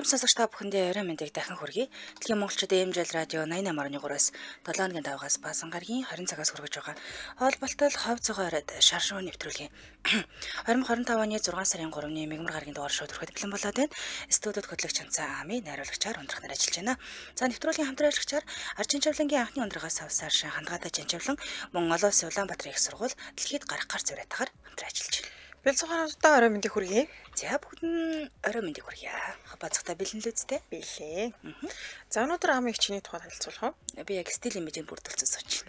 Хүндэт сонсогч та бүхэндээ оройн мэндийг дахин хүргэе. Дэлхийн монголчуудын MJL радио 88.3-аас 7 хоногийн давгаас Баасан гарагийн 20 цагаас хүргэж байгаа. Холболтол хов цогоо оройд шаршуу нэвтрүүлгийн 2025 оны 6 сарын 3-ны мегмар гарагийн дугаар шууд хүрэхэд бэлэн болоод байна. Студид хөтлөгч Чанцаа Ами найруулагчаар ундрах нар ажиллаж байна. За нэвтрүүлгийн хамтран ажиллагчаар Арчин Чавлангийн анхны ундрагаас авсаар шин хандгаатай Чанчавлан мөн олон улсын Улаанбаатарын их сургууль дэлхийд гарах гар зуриатаагаар хамтран ажиллаж байна. Бэлцухануудаа орой мэндийг хүргэе. За бүгд нь орой мэндийг хүргье. Бацхтай бэлэн л үстэй. Бэлээ. За өнөөдөр ам их чиний тухай танилцуулах уу? Би яг стил имижийг бүрдүүлсэн сууч.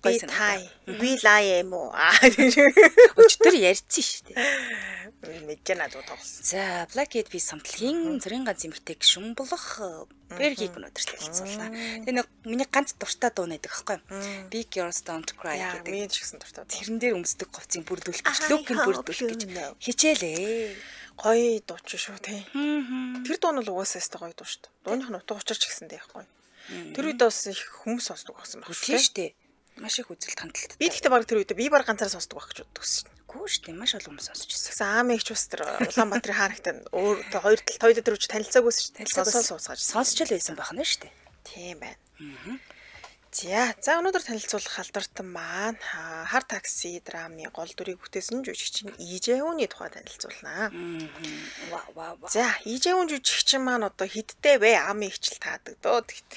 Би тай. Би лай юм уу? Өчтөр ярьсан шүү дээ. Мэдэж байна дуу тоглосон. За Black Eyed Peas самтлагийн зүрийн ганц эмэгтэй гишүүн болох Бергийг өнөөдөр танилцууллаа. Тэгээ нэг миний ганц дуртай дуу нэдэг аахгүй юу? Big Girls Don't Cry гэдэг. Миний ч гэсэн дуртай. Тэрэн дээр өмсдөг говцыг бүрдүүлэх гэж, лүкийг бүрдүүлэх гэж хичээлээ. Гоё дуу ч шүү тий. Тэр дуу нь бол угаасаа өстой гоё дуу шүү дээ. Дууных нь утга учир ч гэсэн дээ байхгүй. Тэр үед бас их хүмүүс сонсдог байсан байх шүү. Тийм шүү дээ. Маш их үзэлт хандлттай. Би тэгтээ баг тэр үед би баг ганцаараа сонсдог байх гэж боддог гэсэн. Гүү шүү дээ. Маш олон хүмүүс сонсч ирсэн. Тэгсэн аам ихч бас тэр Улаанбаатарын хаан ихтэй өөр хоёр тал хоёул тэр үуч танилцаагүйсэн шүү дээ. Сонсоо сууцгааж. Сонсч л байсан байх нь шүү дээ. Тийм байна. За өнөөдөр танилцуулах алдартан маань Хар такси драмын гол дүрийг бүтээсэн жүжигчин Ижэүний тухай танилцуулнаа. Ва. За Ижэүн жүжигчин маань одоо хэдтэй вэ? Ам ихчл таадаг дөө тэгт.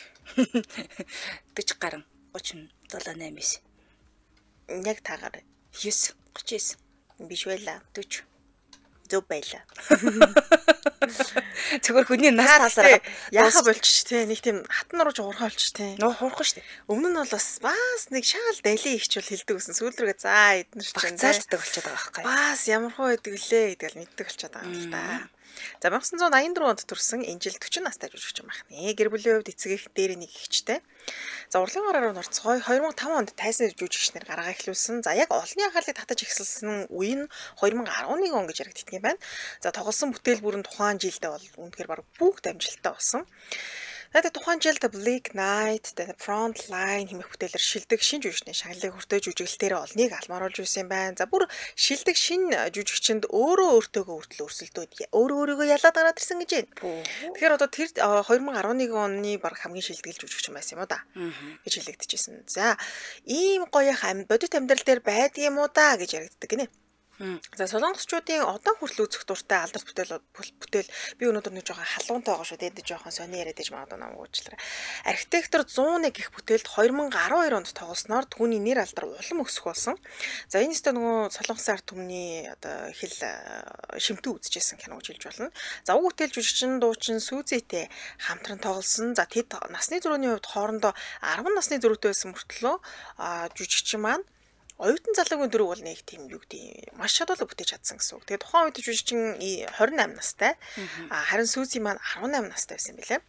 40 гарan 37 8 9. Яг таагаар 9 39 биш байла. 40 зөв байла. Зүгээр хүний нас таасараа яхаа болчих те нэг тийм хатан нурууж уурхаа болчих те. Нуу хуурахгүй шүү дээ. Өмнө нь бол бас нэг шаал дали ихч бол хэлдэг гэсэн. Сүүл рүүгээ за эдэн шүү дээ. Багцаалддаг болчиход байгаа байхгүй. Бас ямар хуу байдаг лээ гэдгээл мэддэг болчиход байгаа юм л та. За 1984 онд төрсэн энэ жил 40 настай жүжигчин байх нэ. Гэр бүлийн хувьд эцэг эх дээр нэг эгчтэй. За урлагийн гараар нурцгой 2005 онд тайсны жүжигчнэр гаргаа эхлүүлсэн. За яг олонний анхаарлыг татаж эхэлсэн үе нь 2011 он гэж яригддаг юм байна. За тоглосон бүтээл бүр нь тухайн жилдээ бол үнэхээр баг бүгд амжилттай болсон. Тэгээд тухайн жилд Black Knight, The Front Line хэмээх бүтээлээр шилдэг шин жүжигчний шагналыг хүртэж жүжиглэлтээр олныг алмааруулж байсан юм байна. За бүр шилдэг шин жүжигчинд өөрөө өөртөөгөө хүртэл өрсөлдөөд өөрөө өөрийгөө ялаад гараад ирсэн гэж байна. Тэгэхээр одоо тэр 2011 оны баг хамгийн шилдэг жүжигчин байсан юм уу да гэж хэлэгдэжсэн. За ийм гоё бодит амьдрал дээр байдаг юм уу да гэж яригддаг гинэ. За солонгосчуудын одоо хүртэл үзэх дуртай алдарт бүтээл би өнөөдөр нэг жоохон халуунтай байгаа шүү дээ. Энд жоохон сони яриад иж магадгүй намайг уучлаарай. Архитектор 101 гэх бүтээлд 2012 онд тоглосноор түүний нэр алдар улам өсөх болсон. За энэ өстө нөгөө солонгосын ард түмний одоо хэл шимтэн үзэжсэн кино гэж хэлж болно. За уг бүтээл жүжигчин дуучин Сүзитэй хамтран тоглосон. За тэд насны зөрүүний хувьд хоорондоо 10 насны зөрүүтэй байсан мөртлөө жүжигчин маань оюутан залуугийн дөрөв бол нэг тийм юу гэдэг маш чадварлаг бүтээж чадсан гэсэн үг. Тэгээ тухайн үед жүжигчин 28 настай. Харин Сүзи маань 18 настай байсан юм билээ.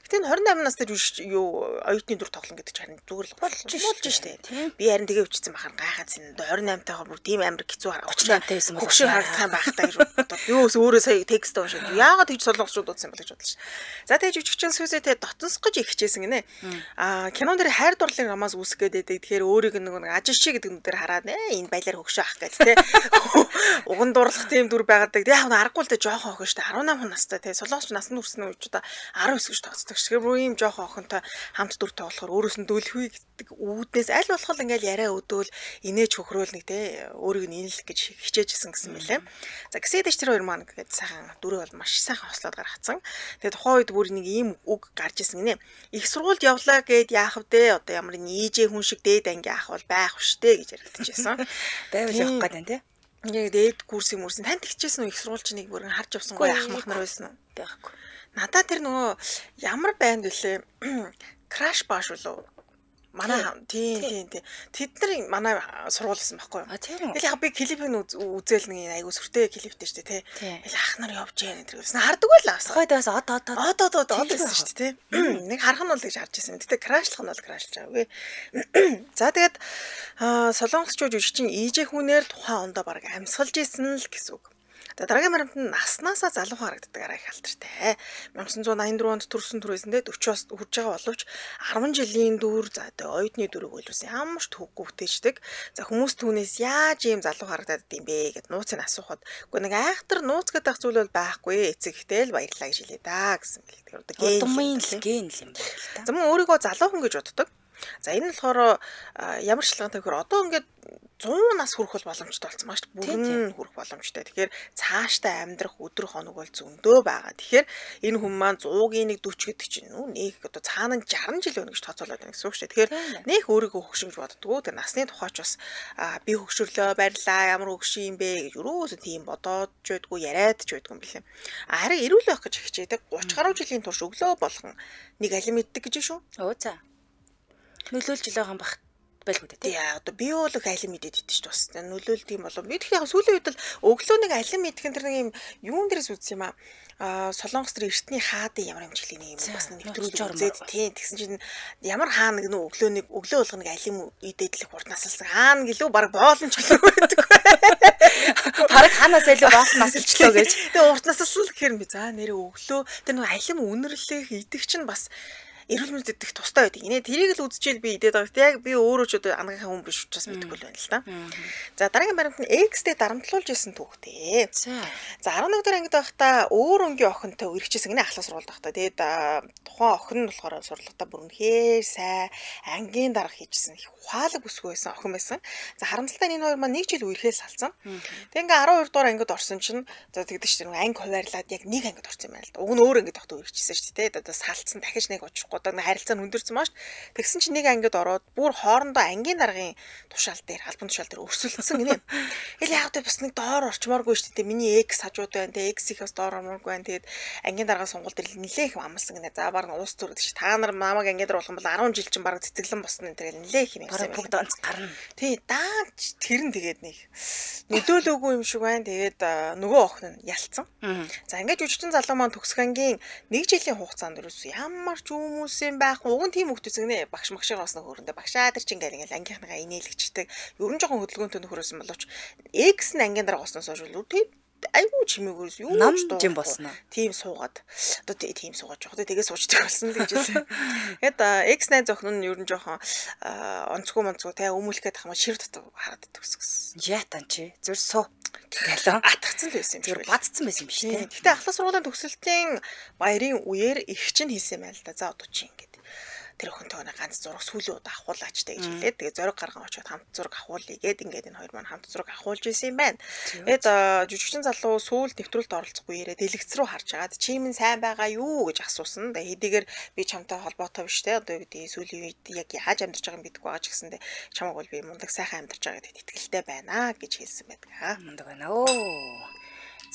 Гэтэ энэ 28 настай жүжигч юу оюутны дүр тоглоно гэдэг чинь харин зүгээр л болж штэ. Би харин тэгээ өвчсөн бахар гайхаад син 28 тайгаар бүр тийм амар хэцүү хараа. 38 тай байсан бол хөкшөө харагдах юм байх та гэж бодод. Юу ус өөрөө сая текст уншаад яагаад тэгж солонгосчууд дуудсан юм бол гэж бодлоо ш. За тэгээ жүжигчин Сүзэтэй дотносгож их хичээсэн гинэ. Кинон дээр хайр дурлалын романс үүсгэх гээд байдаг. Тэгэхээр өөрийг нэг ажил шиг гэдэг нүдээр хараад энэ баялаар хөкшөө ах гэж тэ. Уган дурлах тийм дүр байгаад. Яг аргагүй л тэ жоохон охин штэ 18 настай тэ. Солонгосч насанд хүрсэн үед ч одоо 19 гэж тооцдог. Тэгэхээр бүр ийм жоохон охинтой хамт дүр тоглохоор өөрөөс нь дөлхүй гэдэг үүднээс аль болох ингээл яриа өдөөл инээж хөхрөөл нэг те өөрийг нь инэлэх гэж хичээжсэн гэсэн мэлээ. За гисэдэж тэр хоёр маань гээд сайхан дүрээ бол маш сайхан хослоод гаргацсан. Тэгээ тухайн үед бүр нэг ийм үг гарч исэн гинэ. Их сургуульд явлаа гэд яах вэ? Одоо ямар нийжээ хүн шиг дээд анги ах бол байх штэ гэж яригдчихсэн. Байвал явах гээд байна те. Яг дээд курсын мөрсөн. Танд тэгчээсэн үү их сургууль чинь нэг бүр харж явсан гоё ах мах нар байсан уу? Байхгүй. Надаа тэр нөгөө ямар банд вүлээ? Crash Bash үлээ. Манай тийм. Тэд нар манай сургууль байсан байхгүй юу? Тийм. Тэгэл яг би клипийг нь үзээл нэг айгу сүртэй клиптэй шүү дээ, тий. Тэгэл ах нар явж яа энэ тэр. Хардаг байлаа бас. Хойд бас од од байсан шүү дээ, тий. Нэг харах нь бол гэж харж байсан. Гэтэ крашлах нь бол крашлж байгаагүй. За тэгээд солонгосчууд жүжигчин Ижэ хүнээр тухайн ондоо баг амьсгалж исэн л гэсэн үг. За дараагийн баримт нь наснаасаа залуухан харагддаг арай их алдартай. 1984 онд төрсэн түрээсэндээ 40-оос хүрж байгаа боловч 10 жилийн дүр за тэгээ оюутны дүрийг үйлүүлсэн ямар ч төвөггүй бүтээждэг. За хүмүүс түүнээс яаж ийм залуу харагдаад идэм бэ гэд нууцыг асуухад үгүй нэг айхтар нууц гэдэг зүйл бол байхгүй, эцэг ихтэй л баярлаа гэж хэлээ да гэсэн бэл. Тэгэхээр одоо ген л ген л юм байна л та. За мөн өөрийгөө залуухан гэж боддог. За энэ нь болохоор ямар шалтгаантай гэхээр одоо ингээд 100 нас хүрэх бол боломжтой болсон байгаа шүү дээ. Бүрэн хүрэх боломжтой. Тэгэхээр цаашдаа амьдрах өдөр хоног бол зөндөө байгаа. Тэгэхээр энэ хүн маань 100-ийн нэг 40 гэдэг чинь нэг одоо цаана нь 60 жил өгнө гэж тооцоолоод байна гэсэн үг шүү дээ. Тэгэхээр нэг өөрийгөө хөгшин гэж боддгоо. Тэр насны тухайч бас би хөгшөрлөө, барьлаа, ямар хөгшин юм бэ гэж өрөөсөө тийм бодоод ч байдгүй, яриад ч байдгүй юм билээ. Харин эрүүл байх гэж хичээдэг. 30 гаруй жилийн турш өглөө болгон нэг алим иддэг гэж шүү. Өө за. Нөлөөлж л байгаа юм бах байлгүй дээ. Тий, одоо би бол их алим идээд идэж шүү бас. Нөлөөлдөг юм болов. Би тэгэхээр яг сүүлийн үед л өглөө нэг алим идэх энэ тэр нэг юм юун дээрээс үзсэн юм аа. Солонгос тэр эртний хаадын ямар хэмжээний нэг юм бас нэвтрүүлэг үзээд тий. Тэгсэн чинь ямар хаа нэг нөө өглөө нэг өглөө болгоно нэг алим идээд л хурд насалсан. Хаана гэлүү баг боолон ч гэлүү байдаг. Бараг хаанаас илүү боолон насалчлаа гэж. Тэгээ урт насалсан гэхээр би за нэрээ өглөө тэр нэг алим үнэрлэх идэх чинь бас эрүүл мэндэд их тустай байдаг. Инээ тэрийг л үзчихэл би идээд байгаа. Яг би өөрөө ч одоо ангийнхаа хүн биш учраас мэдэхгүй л байна л да. За дараагийн баримт нь X-тэй дарамтлуулж исэн түүхтэй. За 11 дугаар ангид байхдаа өөр өнгийн охинтой үргэжсэн гинэ ахлах сургуульд байхдаа. Тэгээд тухайн охин нь болохоор сурлагатаа бүр үнэхээр сайн ангийн дарга хийжсэн. Их ухаалаг бүсгүй байсан охин байсан. За харамсалтай нь энэ хоёр маань нэг жил үерхэл салсан. Тэгээд ингээ 12 дугаар ангид орсон чинь за тэгдэг чинь анги хуваарлаад яг нэг ангид орсон юм байна л да. Уг нь өөр ангид байхдаа үерхчихсэн шүү дээ. Одоо салцсан дахиж нэг очихгүй одоо харилцаа нь өндөрсөн маш. Тэгсэн чинь нэг ангид ороод бүр хоорондоо ангийн даргын тушаал дээр, албан тушаал дээр өрсөлдсөн гинэ. Тэгэл яг одоо бас нэг доор орчмооргүй шүү дээ. Миний экс хажууд байна, тэ экс их бас доор ормооргүй байна. Тэгээд ангийн даргын сонгуул дээр нилээх амлсан гинэ. За баг уус төр гэдэг чи та нар намайг ангийн дарга болох юм бол 10 жил чинь баг цэцэглэн босно энэ тэгэл нилээх юм ярьсан. Бүгд онц гарна. Тий, даач тэр нь тэгээд нэг нөлөөлөөгүй юм шиг байна. Тэгээд нөгөө охин нь ялцсан. За ингээд жүжигчин залуу маань төгсөх ангийн нэг жилийн хугацаанд ерөөс ямар ч хүмүүс юм байх. Уг нь тийм хөвгт үзгнэ. Багш магшиг бас нөхөрөндөө багшаа тэр чинь ингээл ингээл ангийнхныгаа инээлгчдэг. Ер нь жоохон хөдөлгөөнтэй нөхөрөөсөн боловч X нь ангийн дарга болсноос хойш л тийм айгүй чимээгүйс юу ч дуу болсон. Тийм суугаад одоо тийм суугаад жоох. Тэгээ суучдаг болсон л гэж хэлсэн. Тэгэд X найз охин нь ер нь жоохон онцгой монцгой те өмүүлэх гээд хам шир дотор хараад төгсгсөн. Яатан чи зүр суу гэлээ. Атгцсан л байсан юм шиг. Бадцсан байсан юм биш те. Гэтэ ахлах сургуулийн төгсөлтийн баярын үеэр их чинь хийсэн юм байл да. За одоо чи ингээд тэр охинтойгоо ганц зураг сүүлийн удаа авахуулаач тэ гэж хэлээд тэгээ зориг гарган очиод хамт зураг авахуулъя гээд ингээд энэ хоёр маань хамт зураг авахуулж исэн юм байна. Тэгээд жүжигчин залуу сүүл нэвтрүүлэлт оролцох үеэрээ дэлгэц рүү харж агаад чи минь сайн байгаа юу гэж асуусан. Тэгээ хэдийгээр би чамтай холбоотой биш те одоо юу гэдэг сүүлийн үед яг яаж амьдарч байгааг мэдэхгүй байгаа ч гэсэндээ чамайг бол би мундаг сайхан амьдарч байгаа гэдэгт итгэлтэй байна гэж хэлсэн байдаг. Мундаг байна оо.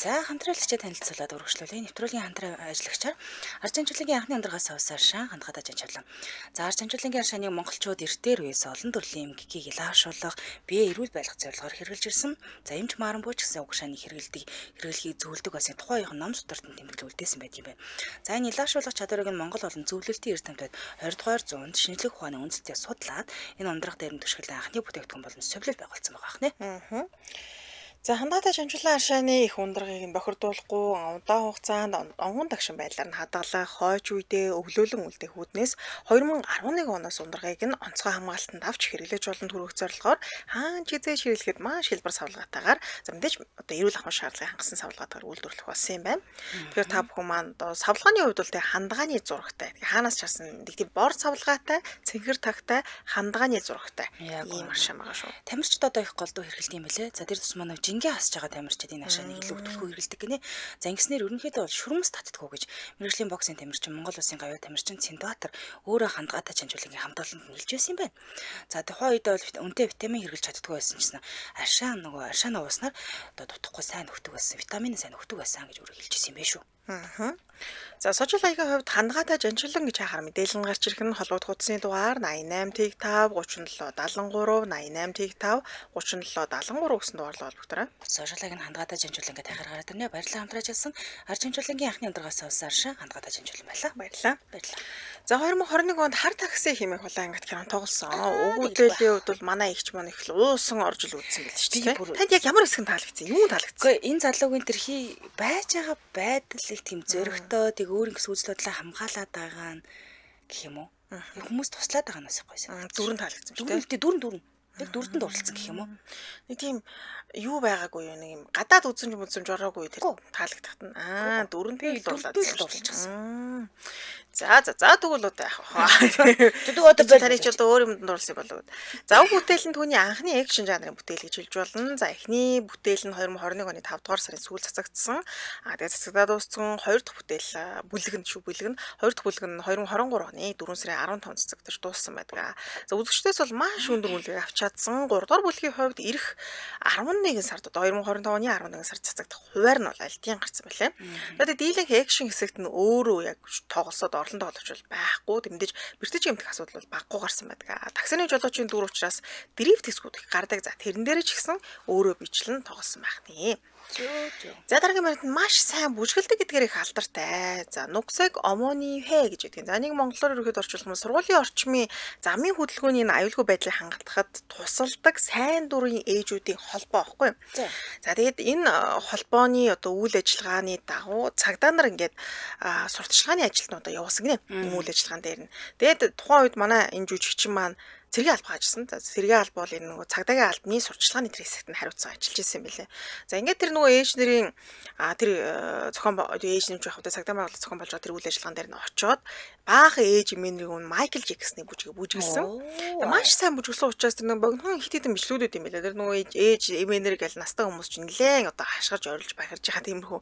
За хамтраалагчид танилцуулаад үргэлжлүүлье. Нэвтрүүлгийн хамтран ажиллагчаар Ард Чамчуулангийн анхны амьдрагаас авсаршаа хандгадаа чамчуулан. За Ард Чамчуулангийн аршааныг монголчууд эртээр үеэс олон төрлийн эмгэгийг илаашуулах, бие эрүүл байлгах зорилгоор хэрэглэж ирсэн. За эмч Маранбууч гэсэн уг шааныг хэрэглэхийг зөвлөдөг байсан. Тухайн үеийн ном сударт тэмдэглэл үлдээсэн байдаг юм байна. За энэ илаашуулах чадварыг нь Монгол болон зөвлөлтийн эрд тэмдэд 20 дугаар зуунд шинжлэх ухааны үндэслэлээр судлаад энэ ундрах дээрм түшгэлэн анхны бүтээгдэхүүн болон совилол байгуулсан байгаа хнэ. За хандаатай чамчлан аршааны их ундрагыг нь бохирдуулахгүй удаан хугацаанд онгон тагшин байдлаар нь хадгалах, хойч үедээ өвлөөлөн үлдэх үүднээс 2011 оноос ундрагыг нь онцгой хамгаалтанд авч хэрэглэж болон төрөх зорилгоор хаан ч хизээж хэрэглэхэд маш хэлбэр савлгаатайгаар за мэдээж одоо эрүүл ахуйн шаардлагыг хангасан савлгаатайгаар үйлдвэрлэх болсон юм байна. Тэгэхээр та бүхэн маань одоо савлгааны хувьд бол тэг хандгааны зурагтай. Хаанаас ч харсан нэг тийм бор савлгаатай, цэнхэр тагтай хандгааны зурагтай ийм аршаан байгаа шүү. Тамирчид одоо их голдуу хэрэглэдэг юм билэ. За тэр тусмаа нэг жингээ хасж байгаа тамирчид энэ аршааныг илүү төлхөө хэрэглэдэг гинэ. За ингэснээр ерөнхийдөө бол шүрмэс татдаггүй гэж мэргэжлийн боксын тамирчин Монгол улсын гавьяа тамирчин Цэндбаатар өөрөө хандгаатай чамжуулангийн хамт олонд нь хэлж байсан юм байна. За тухайн үед бол үнэтэй витамин хэрэглэж чаддаггүй байсан ч гэсэн аршаан нөгөө аршаан ууснаар одоо дутахгүй сайн өгдөг байсан, витамин сайн өгдөг байсан гэж өөрөө хэлж байсан юм байна шүү. За сожил хаягийн хувьд хандгаатай жанчуулан гэж хайхаар мэдээлэл нь гарч ирэх нь холбогдох утасны дугаар 88 5 37 73 88 5 37 73 гэсэн дугаарлаа холбогдорой. Сожил хаяг нь хандгаатай жанчуулан гэж хайхаар гараад ирнэ. Баярлалаа хамтраач хэлсэн. Ард жанчуулангийн анхны өдрөөс авсан аршин хандгаатай жанчуулан байлаа. Баярлалаа. Баярлалаа. За 2021 онд хар такси хэмээх улаан ангид кино тоглосон. Уг үдээлийн хувьд бол манай эгч маань их л уусан орж ил үзсэн байл шүү дээ. Танд яг ямар хэсэг нь таалагдсан? Юу таалагдсан? Үгүй энэ залуугийн тэр хий байж байгаа байдал их тийм зөрөгтэй тэг өөр ингэс үзэл бодлоо хамгаалаад байгаа нь гэх юм уу? Хүмүүс туслаад байгаа нь бас их гоё санагдсан. Дүрэн таалагдсан шүү дээ. Дүрэн. Яг дүрдэн дурлцсан гэх юм уу? Нэг тийм юу байгаагүй юу нэг юм гадаад үзэмж мүзэмж ороогүй тэр таалагдахт нь аа дүрэнтэй л дурлаад. За за за тэгвэл одоо яах вэ? Тэгвэл одоо таны ч одоо өөр юмд дурлсан болов. За уг бүтээл нь түүний анхны экшн жанрын бүтээл гэж хэлж болно. За эхний бүтээл нь 2021 оны 5 дугаар сарын сүүл цацагдсан. А тэгээ цацагдаад дууссан хоёр дахь бүтээл бүлэг нь шүү бүлэг нь хоёр дахь бүлэг нь 2023 оны 4 сарын 15-нд цацагдаж дууссан байдаг. За үзэгчдээс бол маш өндөр үнэлгээ авч чадсан. 3 дугаар бүлгийн хувьд ирэх 11 сард одоо 2025 оны 11 сард цацагдах хуваар нь бол альтын гарсан байлаа. Тэгээд дийлэнх экшн хэсэгт нь өөрөө яг тоглосоод орлон тоглогч бол байхгүй. Тэмдэж бэртэж гэмтэх асуудал бол баггүй гарсан байдаг. Таксины жолоочийн дүр учраас дрифт хэсгүүд их гардаг. За тэрэн дээр ч гэсэн өөрөө бичлэн тоглосон байх нэ. За дараагийн маринд маш сайн бүжгэлдэг гэдгээр их алдартай. За нугсаг омоны хэ гэж байдаг. За нэг монголоор ерөөд орчуулах юм сургуулийн орчмын замын хөдөлгөөний аюулгүй байдлыг хангалтахад тусалдаг сайн дурын ээжүүдийн холбоо аахгүй юу? За тэгээд энэ холбооны одоо үйл ажиллагааны дагуу цагдаа нар ингээд сурталчилгааны ажилтнуудаа явуулсан гинэ. Энэ үйл ажиллагаан дээр нь. Тэгээд тухайн үед манай энэ жүжигчин маань цэргийн алба ажилласан. За цэргийн алба бол энэ нөгөө цагдаагийн албаны сурталчилгааны тэр хэсэгт нь хариуцсан ажиллаж исэн юм билээ. За ингээд тэр нөгөө ээж нарын тэр зохион ээж нэмж явах удаа цагдаа байгууллага зохион болж байгаа тэр үйл ажиллагаан дээр нь очоод баахан ээж эмээнрийг нь Майкл Джексоны бүжгийг бүжиглсэн. Маш сайн бүжиглсэн учраас тэр нөгөө богинохон хит хитэн бичлүүдүүд юм билээ. Тэр нөгөө ээж эмээнэр гэл настай хүмүүс чинь нэлээд одоо хашгирч орилж бахарж байгаа тиймэрхүү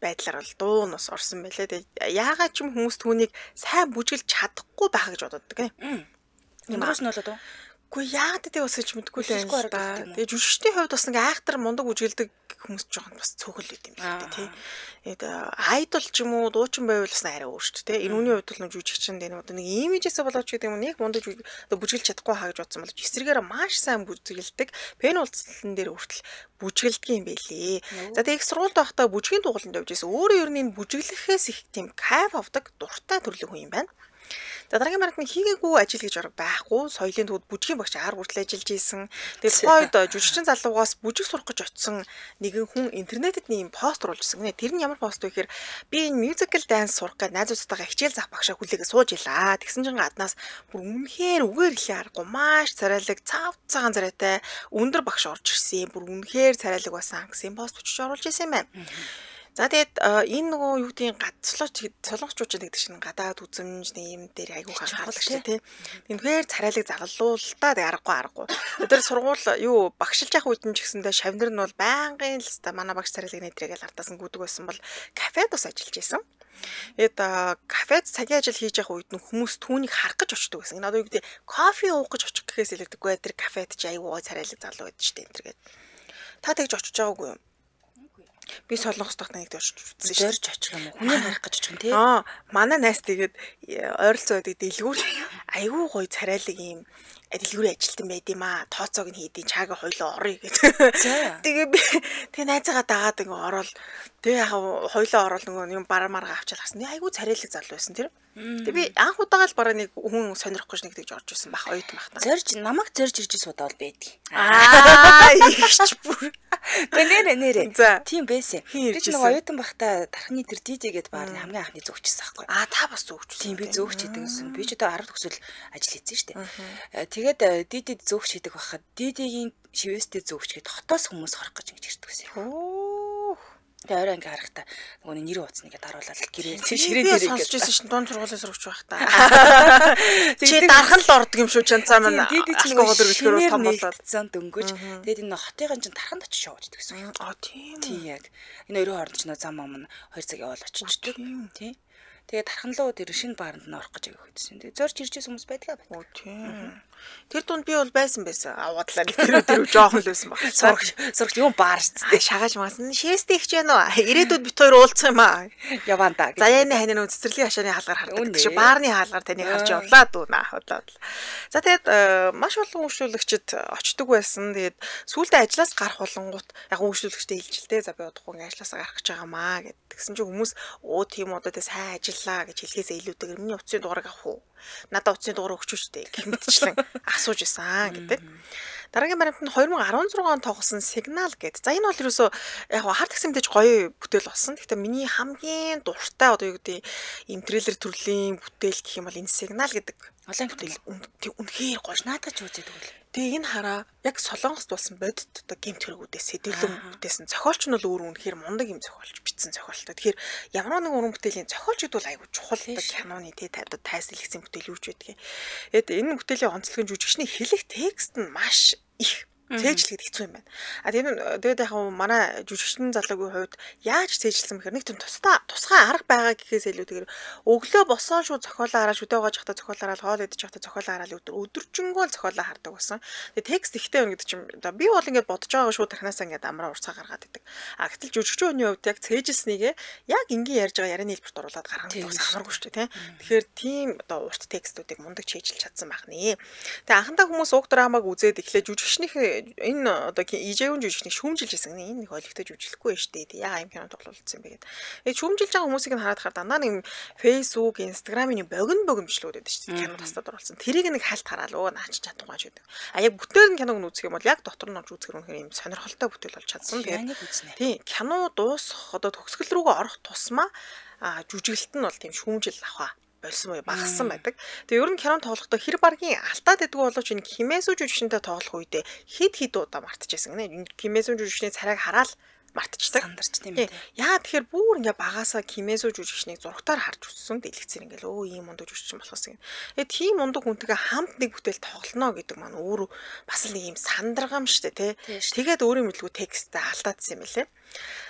байдлаар бол дуу нь бас орсон байлээ. Тэгээ яагаад ч юм хүмүүс түүнийг сайн бүжиглж чадахгүй байхаа гэж боддог гэнэ. Ямараас нь болоод уу? Үгүй яагаад гэдэг бас гэж мэдэхгүй л байна л да. Тэгээ жүжигчдийн хувьд бас ингээ айхтар мундаг бүжгэлдэг хүмүүс жоохон бас цөөхөл байт юм байна тий. Тэгээд айдол ч юм уу дуучин байвал бас арай өөр шүү дээ. Энэ үний хувьд бол жүжигчэнд энэ одоо нэг имижээсээ болооч гэдэг юм нэг мундаг одоо бүжгэлж чадахгүй хаа гэж бодсон боловч эсрэгээр маш сайн бүжгэлдэг. Пен уулзалтан дээр хүртэл бүжгэлдэг юм байлээ. За тэгээ их сургуульд байхдаа бүжгийн дугууланд явж байсан. Өөрөө ер нь энэ бүжиглэхээс их тийм кайф авдаг дуртай төрлийн хүн юм байна. За дараагийн маринд нь хийгээгүй ажил гэж орог байхгүй. Соёлын төвд бүжгийн багш 10 хүртэл ажиллаж исэн. Тэгээд тухайн үед жүжигчин залуугаас бүжиг сурах гэж очисон нэгэн хүн интернетэд нэг юм пост оруулж ирсэн гинэ. Тэр нь ямар пост вэ гэхээр би энэ musical dance сурах гэж найзуудтайгаа хичээл заах багшаа хүлээгээ сууж илаа. Тэгсэн чинь гаднаас бүр үнэхээр үгээр хэлээ аргагүй маш царайлаг цав цагаан царайтай өндөр багш орж ирсэн. Бүр үнэхээр царайлаг байсан гэсэн пост бичиж оруулж исэн юм байна. За тэгээд энэ нөгөө юу гэдгийг солонгочууд ч гэдэг чинь гадаад үзэмж нэм дээр айгүй анхаардаг шүү дээ тий. Тэнхээр царайлаг загалуултаа тэг аргагүй. Тэр сургууль юу багшилж явах үед нь ч гэсэндээ шавнар нь бол байнгын л та манай багш царайлаг нэтрээгээл ардаас нь гүдэг байсан бол кафед бас ажиллаж исэн. Тэгээд кафед цагийн ажил хийж явах үед нь хүмүүс түүнийг харах гэж очдөг байсан. Энэ одоо юу гэдэг кофе уух гэж очих гэхээс илүүтэйгүй тэр кафед чи айгүй гой царайлаг залуу байдаг шүү дээ энэ төр гээд. Та тэгж очиж байгаагүй юу? Би солонгос дахь нэг очиж үзсэн шүү. Зорж очих юм уу? Хүний харах гэж очих юм тий. Аа, манай найз тэгээд ойролцоо байдаг дэлгүүр айгүй гоё царайлаг юм дэлгүүрийн ажилтан байд юм аа. Тооцоог нь хийдیں, чаага хоёлоо оръё гэдэг. Тэгээ би тэгээ найзаагаа дагаад ингээ ороод тэгээ яг хоёлоо ороод нөгөө юм бараа маргаа авчаал гарсан. Айгүй царайлаг залуу байсан тэр. Тэгээ би анх удаага л бараа нэг хүн сонирх гэж нэг тэгж орж исэн бах оюутан бах та. Зорж намайг зорж ирж судаа бол байдгийг. Аа, ихч бүр. Гэхдээ нэрэ. Тийм байсан. Би ч нэг оюутан байхдаа тархины тэр DJ гээд баарны хамгийн анхны зөөгчсөн байхгүй. Аа, та бас зөөгч. Тийм би зөөгч хийдэг гэсэн. Би ч одоо 10 төгсөл ажил хийсэн шүү дээ. Тэгээд DJ зөөгч хийдэг байхад DJ-гийн шивээстэй зөөгч гээд хотоос хүмүүс хорох гэж ингэж ирдэг байсан. Тэгээ орой ингээ харахтаа нөгөө нэр утас нэгэ даруулаад гэрээ ширээн дээр ингээ сонсч байсан шин дунд сургуулийн сурагч байх та. Чи дархан л ордог юм шүү чанцаа маань. Алкогол өргөлөхөөр том болоод дөнгөж. Тэгээд энэ хотын чинь дарханд очиж яваад идэх гэсэн. Аа тийм. Тийм яг. Энэ өрөө хооронд ч нөө зам ам нь 2 цаг яваал очичдөг. Тийм. Тэгээд дархан руу тэр шинэ бааранд нь орох гэж явах гэсэн. Тэгээд зорж ирж байсан хүмүүс байдгаа байдаг. Оо тийм. Тэр дунд би бол байсан. Аваадлаа нэг тэр жоохон л байсан баг. Сурагч юм баар шүү дээ. Шагааж магасан. Шээстэй их ч байна уу? Ирээдүйд бит хоёр уулзах юм аа. Яваан да. Заяаны ханин нөө цэцэрлэгийн хашааны хаалгаар хардаг. Тэг чи баарны хаалгаар таныг харж явлаа дүүнаа. Худлаа. За тэгээд маш олон үйлчлүүлэгчид очдөг байсан. Тэгээд сүүлдээ ажлаас гарах болонгууд яг үйлчлүүлэгчтэй хэлж л дээ. За би удахгүй ингээ ажлаасаа гарах гэж байгаа маа гэд. Тэгсэн чинь хүмүүс өө тийм одоо тэ сайн ажиллаа гэж хэлхээсээ илүүтэйгээр миний утасны дугаарыг авах уу? Надад утасны дугаар өгч үү гэх мэтчлэн асууж исэн гэдэг. Дараагийн баримт нь 2016 онд тоглосон Сигнал гэдэг. За энэ бол ерөөсөө яг хар такси мэдээж гоё бүтээл болсон. Гэхдээ миний хамгийн дуртай одоо юу гэдэг ийм трейлер төрлийн бүтээл гэх юм бол энэ Сигнал гэдэг олон бүтээл үнэхээр гоё. Наадах ч үзээд өгөл. Тэгээ энэ хараа яг Солонгост болсон бодит одоо гэмт хэрэгүүдээс сэдвлэн бүтээсэн. Зохиолч нь бол өөр үнэхээр мундаг юм зохиолч бичсэн зохиолтой. Тэгэхээр ямар нэгэн уран бүтээлийн зохиолч гэдэг бол айгүй чухал одоо киноны тий одоо тайслэгцэн бүтээл юу ч байдгийг. Тэгээд энэ бүтээлийн онцлог нь жүжигчний хэлэх текст нь маш их. Цээжлэхэд хэцүү юм байна. А тийм тэгээд яг манай жүжигчин залуугийн хувьд яаж цээжилсэн бэхээр нэг тийм тусгай арга байгаа гэхээс илүүтэйгээр өглөө босоо шууд зохиолоо хараад шүдэ угааж явахдаа зохиолоо хараад хоол идэж явахдаа зохиолоо хараад өдөржингөө л зохиолоо хардаг байсан. Тэгээд текст ихтэй байна гэдэг чинь би бол ингээд бодож байгаа шууд тархинаасаа ингээд амраа урцаа гаргаад идэг. А гэтэл жүжигчин хүний хувьд яг цээжилснийгээ яг энгийн ярьж байгаа ярианы хэлбэрт оруулаад гаргах нь бас амаргүй шүү дээ, тийм. Тэгэхээр тийм одоо урт текстүүдийг мундаг цээжилж чадсан байх нэ. Тэгээд анхандаа хүмүүс уг драмаг үзээд эхлээ жүжигчнийхээ энэ одоо ижээвэн жүжигчнийг шүүмжилж байсан. Энэ нэг олигтой жүжиглэхгүй байж тээ. Яа юм кино тоглуулсан бэ гэдэг. Тэгээд шүүмжилж байгаа хүмүүсийг нь хараад хаар дандаа нэг Facebook, Instagram-ийн богино бичлэгүүд байдаг шүү дээ. Кино тастад оруулсан. Тэрийг нэг хальт хараал өө наа чи чадахгүй ч гэдэг. А яг бүтээр нь киног нь үзэх юм бол яг дотор нь орж үзэхэр үнэхээр юм сонирхолтой бүтээл болж чадсан. Тэгээд тийм кино дуусах одоо төгсгөл рүүгээ орох тусмаа жүжиглэлт нь бол тийм шүүмжил авах болсон буюу багассан байдаг. Тэгээ ер нь кино тоглохдоо хэр баргийн алдаад байдгүй боловч энэ Кимэсү жүжигчэнтэй тоглох үедээ хэд хэд удаа мартчихсан гинэ. Энэ Кимэсү жүжигчний царайг хараал мартчихдаг. Сандарч тийм ээ. Яа тэгэхээр бүр ингээ багасаа Кимэсү жүжигчнийг зурагтаар харж өссөн. Дэлгэцээр ингээл өө ийм мундаг жүжигчин болохсон юм. Тэгээ тийм мундаг хүнтэйгээ хамт нэг бүтээл тоглоно гэдэг маань өөрөө бас л нэг юм сандаргам штэ тий. Тэгээд өөрийн мэдлгүй текстээ алдаадсан юм лээ.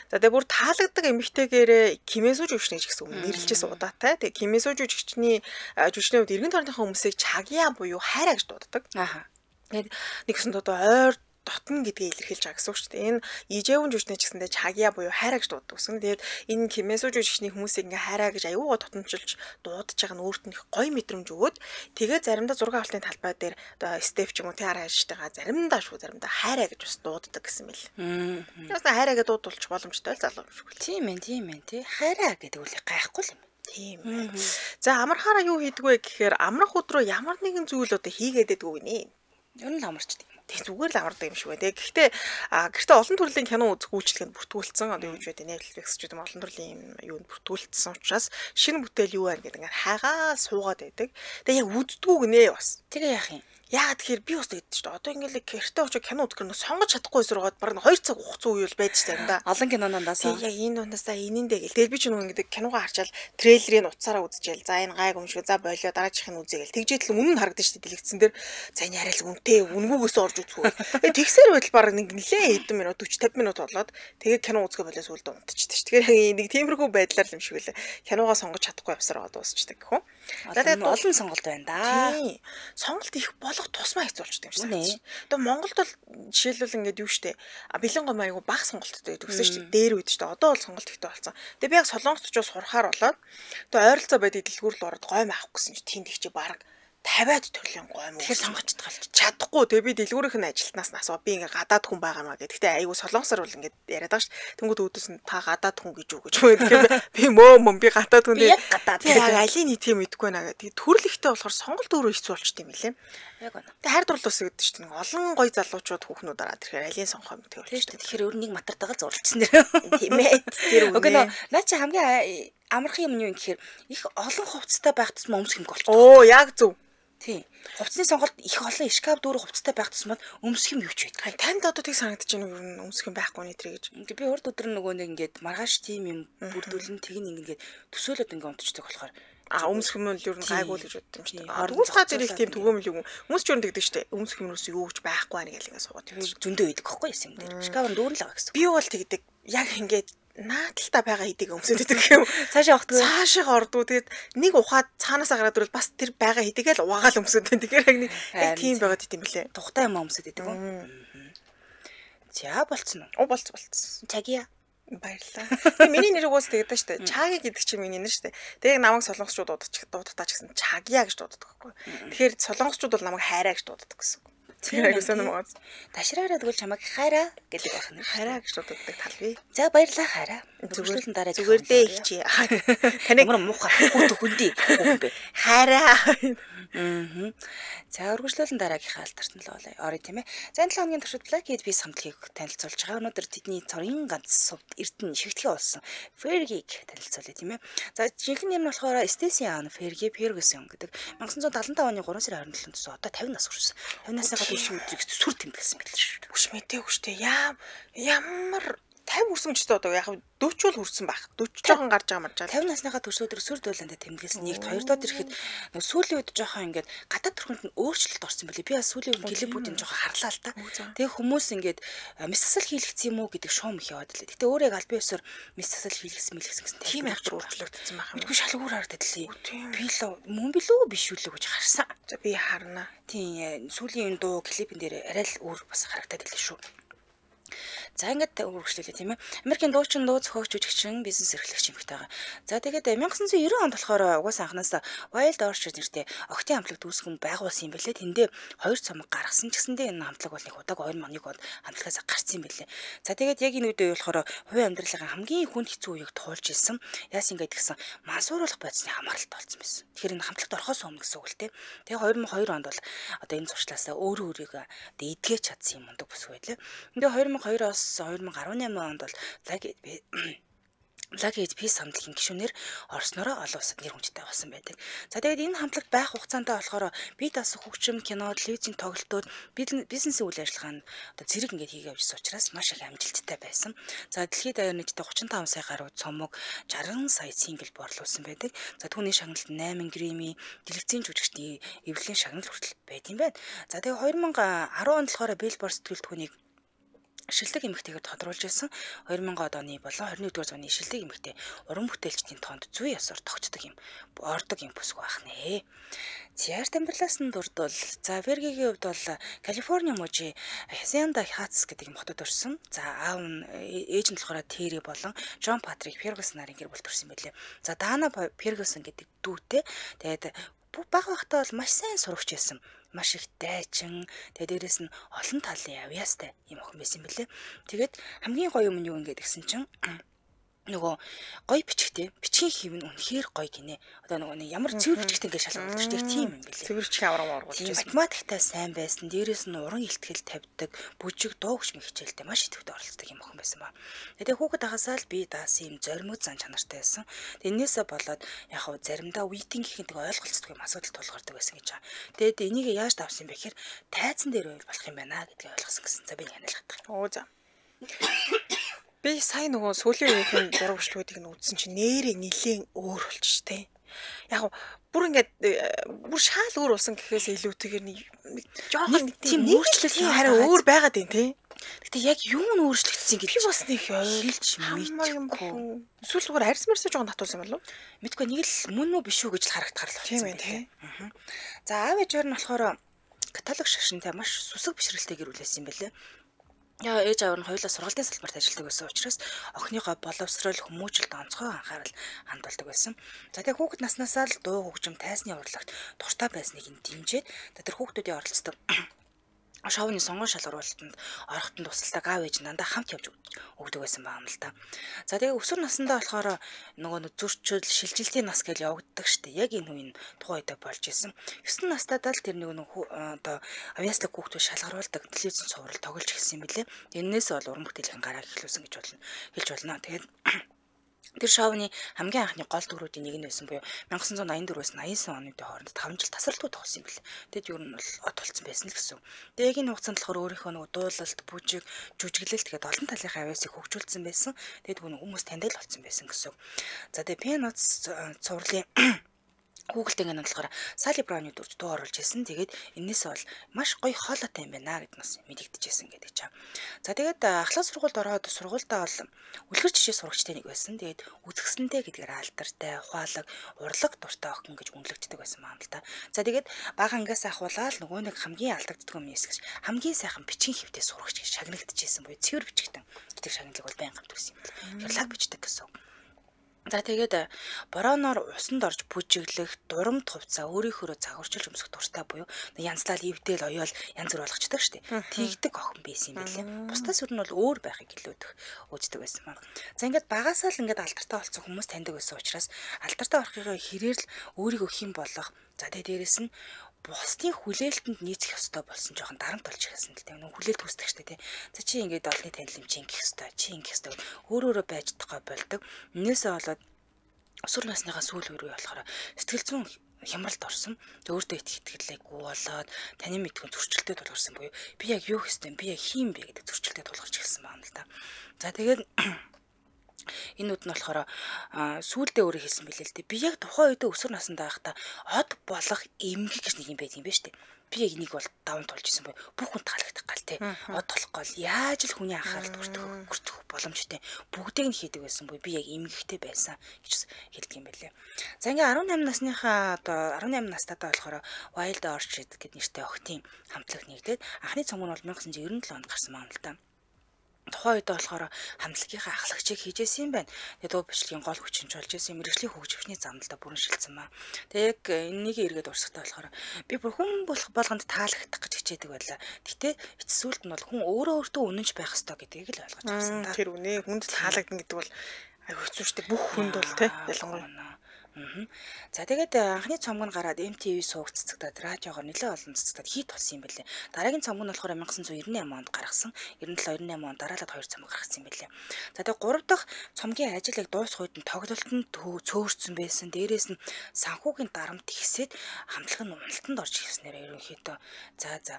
За тэгээ бүр таалагддаг эмэгтэйгээрээ Кимэсү жүжигчний ч гэсэн өмнө нэрлэжсэн удаатай. Тэгээ Кимэсү жүжигчний жүжигчний хувьд эргэн тойрныхоо хүмүүсийг чагья буюу хайраа гэж дууддаг. Ааха. Тэгээд нэгсэнд одоо ойр дотно гэдгээ илэрхийлж байгаа гэсэн үг шүү дээ. Энэ Ижээвэн жүжигчний ч гэсэндээ чагья буюу хайраа гэж дууддаг гэсэн. Тэгээд энэ Кимэсү жүжигчний хүмүүсийг ингээ хайраа гэж аюугаа тотомжилж дуудаж байгаа нь өөрт нь их гоё мэдрэмж өгөөд тэгээд заримдаа зураг авалтын талбай дээр одоо степ ч юм уу тэр ажилтайгаа заримдаа шүү заримдаа хайраа гэж бас дууддаг гэсэн мэл. Тэгээс хайраа гэж дуудулчих боломжтой л залуу юм шиг үл. Тийм ээ, тийм ээ, тий. Хайраа гэдэг үл гайхгүй л юм. Тийм байна. За амархаараа юу хийдгүү гэхээр амрах өдрөө ямар нэгэн зүйл одоо хийгээд байдгүй гинэ. Ер нь л амарчдаг. Тэг зүгээр л амардаг юм шиг байна. Гэхдээ гэртээ олон төрлийн кино үзэх үйлчлэгэнд бүртгүүлсэн. Одоо юу гэж байдаг Netflix ч гэдэг юм олон төрлийн юм юунд бүртгүүлсэн учраас шинэ бүтээл юу байна гэдэг ингээд хайгаа суугаад байдаг. Тэгээ яг үздэггүй гинэ бас. Тэгээ яах юм? Яагаад тэгэхээр би бас тэгдэж шүү дээ. Одоо ингээл гэртээ очиж кино үзэх нь сонгож чадахгүй эсрэгоод бараг 2 цаг хугацаа үе бол байж заримдаа. Олон киноноос яг энэ дундасаа энэндээ гэл. Тэгэл би ч нөгөө ингээд киногоо харчаал трейлерыг утсаараа үзчихэл. За энэ гайг юм шиг за болио дараачих нь үзье гэл. Тэгжээд л үнэн нь харагдаж шүү дээ. Дэлгэцэн дээр за энэ арай л үнэтэй үнгүүгээс орж үзэхгүй. Тэгээ тэгсээр байтал бараг нэг нэлээ хэдэн минут 40 50 минут болоод тэгээ кино үзгээ болоо сүлд унтчихдаг шүү. Тэгэхээр нэг тиймэрхүү байдлаар л юм шиг үлээ. Киногоо сонгож чадахгүй явсараа дуусчдаг гэх үү. За тэгээд олон сонголт байна да. Сонголт их болох тусмаа хэцүү болчтой юм шиг санагдаж. Одоо Монголд бол жишээлбэл ингээд юу штэ. Бэлэн гом айгу бага сонголттой байдаг гэсэн штэ. Дээр үед штэ. Одоо бол сонголт ихтэй болсон. Тэгээ би яг Солонгост очиж сурахаар болоод тэгээ ойролцоо байдаг дэлгүүр л ороод гойм авах гэсэн чи тэнд их чи бараг 50-аад төрлийн гойм. Тэгэхээр сонгож чадахгүй. Тэгээ би дэлгүүрийнх нь ажилтнаас нь асуу. Би ингээ гадаад хүн байгаа маа гэх. Гэхдээ айгу солонгосоор бол ингээд яриад байгаа шүү. Тэнгүүд үүдээс нь та гадаад хүн гэж үү гэж. Тэгэхээр би мөө би гадаад хүн. Яг гадаад. Яг алийн нийт юм мэдэхгүй байна гэх. Тэгээ төрөл ихтэй болохоор сонголт өөрөө хэцүү болчтой юм лээ. Яг үнэ. Тэгээ хайр дурлал ус гэдэг чинь нэг олон гоё залуучууд хүүхнүүд араа тэгэхээр алийн сонгох юм тэг болчихсон. Тэгэхээр өөр нэг матартайгаа зурлцсан нэр. Тийм ээ. Тэр үнэ. Үгүй нөө наа чи хамгийн амархан юм юу юм гэхээр их олон хувцастай байх тусмаа өмсөх юм болчихсон. Оо яг зөв. Тийм. Хувцсны сонголт их олон шкаф дүүрэн хувцастай байх тусмаа өмсөх юм юу ч байдаг. Танд одоо тийг санагдаж байна уу ер нь өмсөх юм байхгүй нэ тэр гэж. Ингээ би урд өдөр нөгөө нэг ингээд маргааш тийм юм бүрдүүлэн тэг нэг ингээд төсөөлөд ингээ унтчихдаг болохоор өмсөх юм бол ер нь гайгүй л гэж боддог юм шүү дээ. Тэгвэл та зэрэг тийм түгээмэл юм. Хүмүүс ч ер нь тэгдэг шүү дээ. Өмсөх юм юус юу ч байхгүй байна гэл ингээ суугаад. Зөндөө байдаг байхгүй юм дээр. Шкаф дүүрэн л байгаа гэсэн. Би бол тэгдэг. Яг ингээд нааталтаа байгаа хэдийг өмсөд идэг юм. Цаашаа ордгоо. Цаашаа ордгоо. Тэгээд нэг ухаад цаанаасаа гараад ирвэл бас тэр байгаа хэдийгээ л угаагаал өмсөд. Тэгэхээр яг нэг яг тийм байгаад идэм билээ. Тухтай юм өмсөд идэг үү? За болцсон уу? Оо болцсон. Чагия. Баярлалаа. Тэгээ миний нэр угаас тэгдэг шүү дээ. Чаги гэдэг чинь миний нэр шүү дээ. Тэгээ намайг солонгосчууд дуудахтаа ч гэсэн Чагия гэж дууддаг байхгүй. Тэгэхээр солонгосчууд бол намайг хайраа гэж дууддаг гэсэн. Тэгэхээр айгуу сонир байгаа. Ташраараа тэгвэл чамайг хайраа гэдэг байх нь. Хайраа гэж дууддаг тал би. За баярлалаа хайраа. Зүгээрэн дараа зүгээр дээ ихчээ. Таныг ямар муухай хүүт хүндий хүн бэ. Хайраа. За өргөжлөлн дараагийнхаа алтарт нь л орё тийм ээ. За энэ 7 хоногийн туршид Black Eyed Peas хамтлагийг танилцуулж байгаа. Өнөөдөр тэдний цорын ганц сувд эрдэнэ шигтгэн болсон Fergie-г танилцуулъя тийм ээ. За жинхэнэ нэр нь болохоор Stacy Ann Fergie Ferguson гэдэг. 1975 оны 3 сарын 27-нд төсөн одоо 50 нас хүрсэн. 50 насныхаа төрсөн өдрийг сүр тэмдэглэсэн байл шүү дээ. Үш мэдээгүй шүү дээ. Ямар 50 хүрсэн ч гэсэн одоо яг 40 бол хүрсэн байх. 40 жоохон гарч байгаа марж байгаа. 50 насныхаа төрсөн өдөр сүр дууландаа тэмдэглэсэн. Нэгт хоёр дахь ирэхэд сүүлийн үед жоохон ингээд гадаад төрхөнд нь өөрчлөлт орсон билээ. Би бас сүүлийн үед клипүүдийг жоохон харлаа л та. Тэгээ хүмүүс ингээд мэс засал хийлгэсэн юм уу гэдэг шуум их яваад лээ. Гэтэ өөрөө яг албан ёсоор мэс засал хийлгэсэн мэлгэсэн гэсэн тийм айхтар өөрчлөгдсөн байх юм. Мэдгүй шалгуур харагдаад лээ. Би л мөн билүү биш үлээ гэж харсан. За би харна. Тийм сүүлийн дуу клипэн дээр арай л өөр бас харагдаад лээ шүү. За ингээд үргэлжлүүлээ тийм ээ. Америкийн дуучин, дуу зохиогч, жүжигчин, бизнес эрхлэгч эмэгтэй байгаа. За тэгээд 1990 онд болохоор угаасаа анханасаа Wild Orchard нэртэй охтын хамтлаг үүсгэн байгуулсан юм билээ. Тэндээ 2 цомог гаргасан ч гэсэндээ энэ хамтлаг бол нэг удааг 2001 онд хамтлагаас гарсан юм билээ. За тэгээд яг энэ үедээ болохоор хувийн амьдралын хамгийн хүнд хэцүү үеийг туулж исэн. Яасан ингээд гэсэн мансууруулах бодисны хамааралтай болсон байсан. Тэгэхээр энэ хамтлагт орохоос өмнө гэсэн үг л тийм. Тэгээ 2002 онд бол одоо энэ зуршлаасаа өөрөө өөрийгөө эдгэж чадсан юм мундаг бүсгүй байлээ. Тэгээ 2002-оос 2018 онд бол Black Eyed Peas хамтлагийн гишүүнээр орсноороо олон улсад нэр хүндтэй болсон байдаг. За тэгээд энэ хамтлаг байх хугацаанд болохоор бие даасан хөгжим, кино, телевизийн тоглолтууд, бизнесийн үйл ажиллагаанд одоо зэрэг ингээд хийгээ явжсэн учраас маш их амжилттай байсан. За дэлхийд даяар нийтдээ 35 сая гаруй цомог, 60 сая сингл борлуулсан байдаг. За түүний шагналд 8 Грэмми, дэлгэцийн жүжигчдийн эвлэлийн шагнал хүртэл байд юм байна. За тэгээд 2010 онд болохоор Billboard сэтгэл түүнийг шилдэг эмэгтэйгээр тодруулж ирсэн. 2000 оны болон 21-р зууны шилдэг эмэгтэй уран бүтээлчдийн тоонд зүй ёсоор тогтдог юм ордог юм бүсгүй байх нэ. Зярт амьдралаас нь дурдвал за Фергигийн хувьд бол Калифорни мужийн Hacienda Heights гэдэг юм хотод төрсөн. За аав нь ээж нь болохоор Терри болон Джон Патрик Фергюсон нарын гэр бүл төрсөн байлээ. За Дана Фергюсон гэдэг дүүтэй. Тэгээд бага байхдаа бол маш сайн сурагч байсан. Маш их дайчин, тэгээ дээрэс нь олон талын авьяастай юм охин байсан бэлээ. Тэгээд хамгийн гоё юм нь юу ингээд гэсэн чинь нөгөө гоё бичгтэй, бичгийн хэв нь үнэхээр гоё гинэ. Одоо нөгөө нэг ямар цэвэр бичгтэй ингээд шалгуулдаг шүү дээ. Тийм юм бэлээ. Цэвэр бичгийн аврам ургуулж байсан. Математиктай сайн байсан. Дээрэс нь уран ихтгэл тавьдаг, бүжиг, дуу хөгжмийн хичээлдээ маш идэвхтэй оролцдог юм охин байсан ба. Тэгээ хүүхэд ахасаа л би даасан юм зоримог зан чанартай байсан. Энээсээ болоод яг хав заримдаа үеийн гихэндэг ойлголцдог юм асуудал тулгардаг байсан гэж байгаа. Тэгээд энийг яаж давсан юм бэ гэхээр тайзан дээр байвал болох юм байна гэдгийг ойлгосон гэсэн. За би ханиалгах. Оо за. Би сая нөгөө сүүлийн үеийн зураг бичлэгүүдийг нь үзсэн чинь нэрээ нилээн өөр болчих тээ. Яг бүр ингээд бүр шаал өөр болсон гэхээс илүүтэйгээр нэг жоохон нэг тийм өөрчлөлт харин өөр байгаад байна тээ. Гэтэ яг юу нь өөрчлөгдсөн гэж би бас нэг хэлж мэдэхгүй. Эсвэл зүгээр арьс марсаа жоохон татуулсан болов уу? Мэдгүй нэг л мөн үү биш үү гэж л харагдахаар л болсон юм тий. За аав ээжээр нь болохоор католик шашинтай маш сүсэг бишрэлтэй гэр бүлээс юм бэлээ. Яа ээж аав нь хоёулаа сургалтын салбарт ажилладаг байсан учраас охиныгоо боловсрол хүмүүжлэлд онцгой анхаарал хандуулдаг байсан. За тэгээ хүүхэд наснаасаа л дуу хөгжим тайзны урлагт дуртай байсныг нь дэмжиж тэр хүүхдүүдийн оролцдог шоуны сонгон шалгаруулалтанд орохтон тусалдаг аав ээж нь дандаа хамт явж өгдөг байсан байгаа юм л та. За тэгээ өсвөр насндаа болохоор нөгөө зөрчил шилжилтийн нас гэж явагддаг штэ. Яг энэ үеийн тухайн үедээ болж исэн. 9 настайдаа л тэр нэг одоо авьяаслаг хүүхдүүд шалгаруулдаг телевизэн цуврал тоглож эхэлсэн юм билээ. Эннээс бол уран бүтээлийн гарааг эхлүүлсэн гэж болно. Хэлж болно. Тэгээд тэр шоуны хамгийн анхны гол дүрүүдийн нэг нь байсан буюу 1984-өөс 89 оны хооронд 5 жил тасралтгүй тоглосон юм билээ. Тэгэд ер нь бол од болсон байсан л гэсэн. Тэгээ яг энэ хугацаанд болохоор өөрийнхөө нөгөө дуулалт, бүжиг, жүжиглэлт гэдэг олон талынхаа авьяасыг хөгжүүлсэн байсан. Тэгээд нөгөө хүмүүс таньдаг л болсон байсан гэсэн. За тэгээ Peanuts цувралын Google-д ингэ болохоор Sally Brown-ы дүрд дуу оруулж ирсэн. Тэгээд энээс бол маш гоё хоолойтой юм байна гэд нас мэдэгдэжсэн гэдэг чам. За тэгээд ахлах сургуульд ороод сургуульдаа бол үлгэр жишээ сурагчтай нэг байсан. Тэгээд үзэсгэлэнтэй гэдгээр алдартай, ухаалаг, урлаг дуртай охин гэж үнэлэгддэг байсан маань л та. За тэгээд бага ангиас ахуулаад нөгөө нэг хамгийн алдагддаг юм эсгэж хамгийн сайхан бичгийн хэвтэй сурагч гэж шагнагдчихсэн буюу цэвэр бичгтэн гэдэг шагналыг бол байнга авдаг юм бэл. Лаг бичдэг гэсэн. За тэгээд борооноор усанд орж бүжиглэх, дурамд хувцаа өөрийнхөөрөө загварчилж өмсөх дуртай буюу янзлал ивдэл оёол янз бүр болгочдөг шүү дээ. Тэгдэг охин байсан юм билээ. Бусдаас өөр нь бол өөр байхыг илүүдэх үздэг байсан маа. За ингээд багасаа л ингээд алдартай болсон хүмүүс таньдаг байсан учраас алдартай орохыгоо хэрээр л өөрийгөө хэн болох. За тэгээд дээрэс нь бусдын хүлээлтэнд нийцэх ёстой болсон жоохон дарамт болж эхэлсэн л тийм нэг хүлээлт үүсдэг шүү дээ тий. За чи ингээд олонний танил юм чи ингэх ёстой, чи ингэх ёстой өөр өөрө байж чадахгүй болдог. Энээсээ болоод өсвөр насныхаа сүүл үе рүү болохоор сэтгэл зүйн хямралд орсон. Тэг өөртөө итгэх итгэлээгүй болоод таны мэдгүй зөрчилтэй тулгарсан буюу би яг юу хийх ёстой юм, би яг хийм бэ гэдэг зөрчилтэй тулгарч эхэлсэн байна л да. За тэгээд энэ үд нь болохоор сүүлдээ өөрөө хэлсэн билээ л дээ. Би яг тухайн үедээ өсвөр наснд байхдаа од болох эмгэг гэж нэг юм байдаг юм байна шүү дээ. Би яг энийг бол даван тулж исэн буюу бүх хүн таалагдах гал те. Од болох гол яаж л хүний анхааралд хүртэх боломжтой бүгдийг нь хийдэг байсан буюу би яг эмгэгтэй байсан гэж хэлдэг юм байлээ. За ингээ 18 насныхаа одоо 18 настайдаа болохоор Wild Orchid гэд нэртэй охтын хамтлаг нэгдээд анхны цомог нь бол 1997 онд гарсан байна л да. Тухайн үед болохоор хамтлагийнхаа ахлагчийг хийжсэн юм байна. Тэгээд дуу бичлэгийн гол хүчин болж исэн мэргэжлийн хөгжимчний замдалда бүрэн шилжсэн маа. Тэгээд яг энэнийг эргээд урсгахтаа болохоор би бүр хүн болгонд таалагдах гэж хичээдэг байлаа. Гэтэ эцэс сүлд нь бол хүн өөрөө өөртөө үнэнч байх ёстой гэдгийг л ойлгож авсан та. Тэр үнэ хүнд таалагдана гэдэг бол аюу хэцүү шүү дээ. Бүх хүнд бол тий ялангуяа. За тэгээд анхны цомог нь гараад MTV сууг цэцэгдээд радиогоор нэлээд олон цэцэгдээд хит болсон юм билээ. Дараагийн цомог нь болохоор 1998 онд гаргасан. 97 98 онд дараалал 2 цомог гаргасан юм билээ. За тэгээд 3 дахь цомгийн ажил яг дуусах үед нь тоглолт нь цөөрцөн байсан. Дээрээс нь санхүүгийн дарамт ихсээд хамтлаг нь уналтанд орж ирснээр ерөнхийдөө за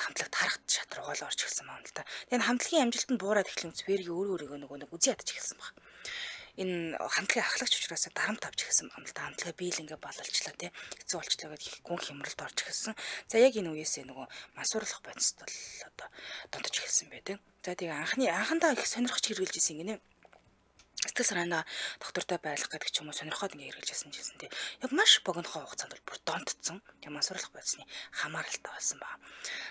хамтлаг тарах шат руугаал орж ирсэн байна л да. Тэгээд хамтлагийн амжилт нь буураад эхлэн Звергийн өөрөө өөрийгөө нөгөө нэг үзий ядаж эхэлсэн баг. Энэ хамтлагийн ахлагч учраас дарамт авч эхэлсэн байна л да. Хамтлагаа би л ингээ балалчлаа тий. Хэцүү болчлоо гэдээ гүн хямралд орж эхэлсэн. За яг энэ үеэсээ нөгөө мансуурлах бодисд бол одоо донтож эхэлсэн байдаг. За тэгээ анхандаа их сонирхож хэрэгжилж исэн гинэ. Сэтгэл санаанаа доктортой байлгах гэдэг ч юм уу сонирхоод ингээ хэрэгжилж исэн гэсэн тий. Яг маш богинохоо хугацаанд бол бүр донтцсон. Тэгээ мансуурлах бодисны хамааралтай болсон ба.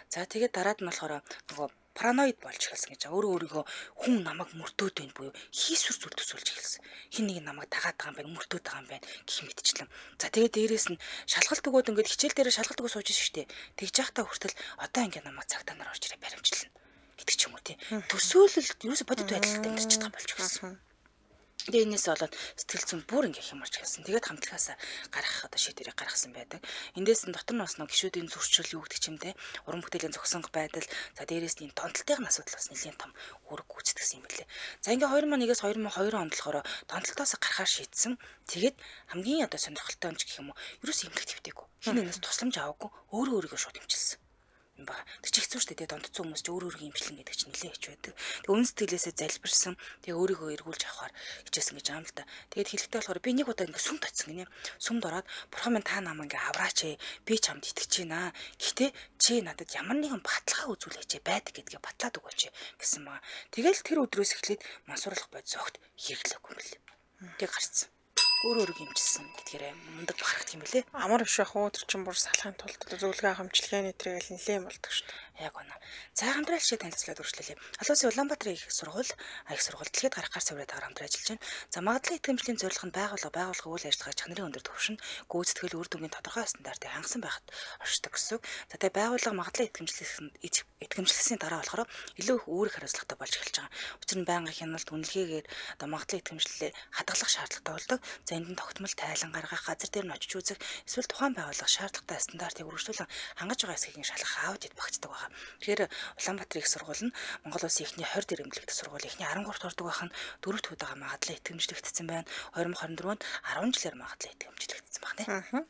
За тэгээд дараад нь болохоор нөгөө параноид болж эхэлсэн гэж. Өөрөө өөрийгөө хүн намайг мөрдөөд байна буюу хийсвэр зүйл төсөөлж эхэлсэн. Хин нэг намайг дагаад байгаа юм байна, мөрдөөд байгаа юм байна гэх мэтчлэн. За тэгээд дээрэс нь шалгалт өгөөд ингээд хичээл дээрээ шалгалт өгөө сууж шээ штэ. Тэгж яхаа хүртэл одоо ингээд намайг цагтаа нар орж ирээ баримтлана гэдэг ч юм уу тий. Төсөөлөл ерөөсө бодит байдалд амьдарч чадах болж эхэлсэн. Тэгээ энэс болоод сэтгэл зүйн бүр ингээ хямарч эхэлсэн. Тэгээд хамтлагаас гарах одоо шийдвэрийг гаргасан байдаг. Эндээс нь дотор нь бас нэг гişүүдийн зөрчил юу гэдэг ч юм те. Уран бүтээлийн зогсонго байдал, за дээрээс нь донтолтын асуудал бас нэлийн том үүрэг гүйцэтгэсэн юм билээ. За ингээ 2001-ээс 2002 онд болохоор донтолтоос гарахаар шийдсэн. Тэгээд хамгийн одоо сонирхолтой юм ч гэх юм уу, ерөөс эмнэлэг твдэггүй. Хин нэгнээс тусламж аваагүй, өөрөө өөрийгөө шууд эмчилсэн. Юм ба. Тэр чи хэцүү шүү дээ. Донтцсон хүмүүс чи өөр өөрийгөө эмчлэн гэдэг чинь нэлээд хэцүү байдаг. Тэг өмнө сэтгэлээсээ залбирсан. Тэг өөрийгөө эргүүлж авахар хичээсэн гэж аам л та. Тэгээд хэлэхдээ болохоор би нэг удаа ингээ сүмд очсон гинэ. Сүмд ороод бурхан минь та намайг ингээ авраач ээ. Би чамд итгэж байна. Гэхдээ чи надад ямар нэгэн баталгаа үзүүлээч байдаг гэдгээ батлаад өгөөч гэсэн маа. Тэгэл тэр өдрөөс эхлээд мансуурлах бодис огт хэрэглээгүй юм бэл. Тэг гарцсан. Өөр өөрийгөө эмчилсэн гэдгээрээ мундаг бахархдаг юм билээ. Амар биш байх уу? Тэр чинь бүр салахын тулд зөвлөгөө авах эмчилгээний тэргээл нэлээд болдог шүү дээ. Яг үнэ. За хамтран ажлыг танилцуулаад үргэлжлүүлье. Олон улсын Улаанбаатарын их сургууль, дэлхийд гарах гар цэврээ тагаар хамтран ажиллаж байна. За магадлал итгэмжлийн зорилго нь байгууллага үйл ажиллагаа чанарын өндөр түвшинд гүйцэтгэл үр дүнгийн тодорхой стандартыг хангасан байхад оршдог гэсэн үг. За тэгээ байгууллага магадлал итгэмжлэсний дараа болохоор илүү их үүрэг хариуцлагатай болж эхэлж байгаа. Учир нь байнгын хяналт үнэлгээгээр одоо магадлал итгэмжлэлээ хадгалах шаардлагатай болдог. За энд нь тогтмол тайлан гаргах, газар дээр нь очиж үзэх, эсвэл тухайн байгууллага шаардлагатай стандартыг үргэлжлүүлэн хангаж байгаа эсхийг шалгах аудит багтдаг байгаа. байгаа. Тэгэхээр Улаанбаатар их сургууль нь Монгол улсын эхний 20 дэрэмжлэгдэх сургууль, эхний 13 дугаар ордог байх нь 4 удаага магадлал итгэмжлэгдсэн байна. 2024 онд 10 жилээр магадлал итгэмжлэгдсэн байна.